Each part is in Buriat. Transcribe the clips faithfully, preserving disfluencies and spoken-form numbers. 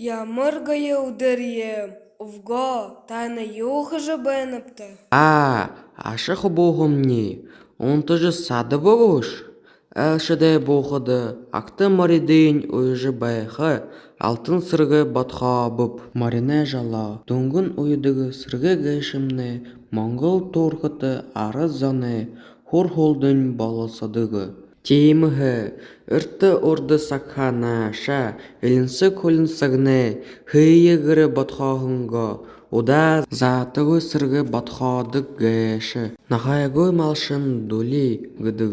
Ямар гоё үдэр юм! Үбгөө, таанад юу хэжэ байнабта? А, аша хүбүүмни, унтажа садабагүйш? Айлшадтай буухада, агта моридынь уяжа байха алтан сэргэ бодхообоб. Моринай жолоо дүнгэн уядаг сэргэ гээшэмнай монгол туурхата арад зоной һур һүлдэнь болосодог. Тиимэһээ эртэ урда сагһаа нааша элинсэг хулин сагнай һэеы гэрэ бодхооһонгоо удаа заатагүй сэргэ бодхоодог гээшэ. Нохойгүй малшан дүлии гэдэг,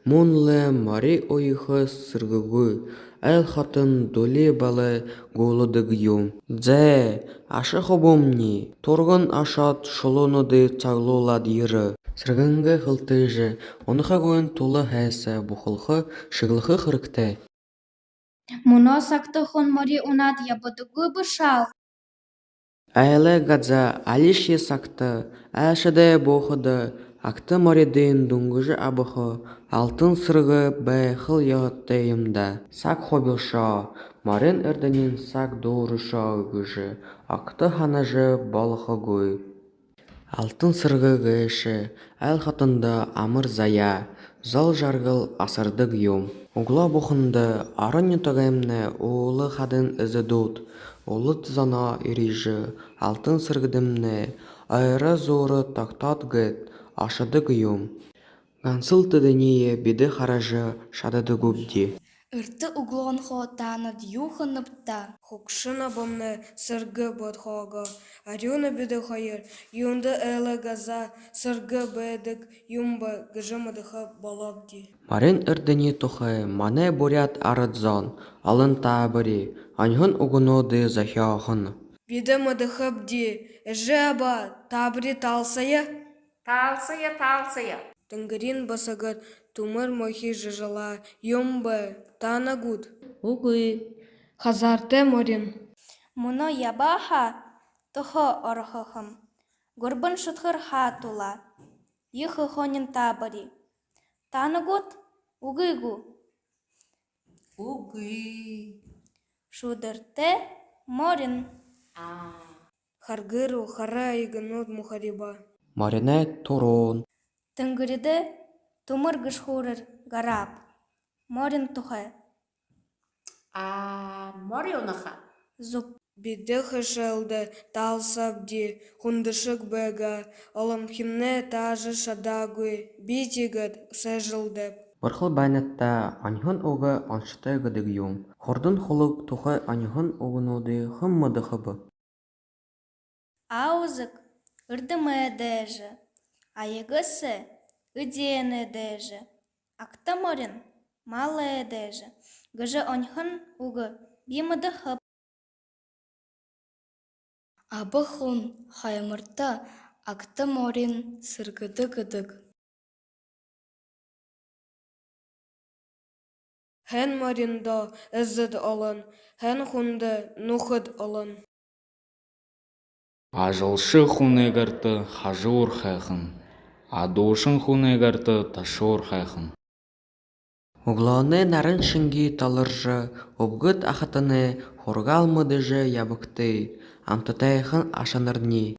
мүн лэ мори уяха сэргэгүй, айл хотон дүлии балай гуулдаг юм. Зай, аша хүбүүмни, түргэн ошоод, шулуунуудые цуглуулаад ерэ. Сэргэнгээ хэлтыжэ, унахагүйн тула һайса бухалха, шэглэхэ хэрэгтэй. Мүнөө сагта хүн мори унаад ябадаггүй бэшэл. Айлай газаа алишье сагта, айлшадтай буухада, агта моридынь дүнгэжэ абаха алтан сэргэ байхал ёһотой юм даа. Саг хубилшоо, морин эрдэниин саг дуурашоо гэжэ огто һанажа болохогүй. Алтан сэргэ гээшэ айл хотондо амар заяа, зол жаргал асардаг юм. Үглөө бүхэндэ орон нютагаймнай уула хадын эзэдүүд улад зоноо эрижэ, алтан сэргэдэмнай ойро зуура тогтоод гээд ошодог юм. Гансал тэдэниие бидэ хаража шададаггүйбди. Эртэ үглөөнһөө таанад юу хэнэбта? Хүгшэн абамнай сэргэ бодхоогоо. Арюуна бидэ хоёр юундэ айлай газаа сэргэ байдаг юм бэ гэжэ мэдэхэ болообди. Морин эрдэни тухай манай буряад арад зон олон таабари, оньһон үгэнүүдые зохёоһон. Бидэ мэдэхэбди. Эжы аба, таабари, таалсая. Таалсая, таалсая. Тэнгэриин басагад түмэр мохи жажалаа юм бэ, таанад гүт? Үгы. Хазаартай морин. Мүнөө ябаа һаа, тохо орохо һэм. Гурбан шүдхэр һаа тула. Ехэ һонин таабари. Таанад гүт? Үгы гү? Үгы. Шүүдэртэй морин. А. Харгы руу хара аяганууд мухариба. Моринай түрүүн. Тэнгэридэ түмэр гэшхүүрээр гарааб. Морин тухай. А, мори унаха. Зүб. Бидэ хэшээлдэ таалсаабди, хүндэшэг байгаа, олонхимнай таажа шадаагүй, би тиигээд сээжэлдээб. Бэрхэл байнат даа, оньһон үгэ оншотой гэдэг юм. Хурдан хүлэг тухай оньһон үгэнүүдые хэн мэдэхэб? Аузаг эрдэмэй дээжэ, аяга сай эдеэнэй дээжэ, агта морин малай дээжэ гэжэ оньһон үгэ би мэдэхэб. Аба хүн хойморто агта морин сэргэдэ гэдэг. Хэн мориндоо эзэд олон, хэн хүндэ нүхэд олон. Ажалша хүнэй гэртэ хажуур һайхан, адуушан хүнэй гэртэ ташуур һайхан. Үглөөнэй наран шэнги таларжа, үбгэд ахатанай һургаал мэдэжэ ябагты, амтатайхан ашанарни.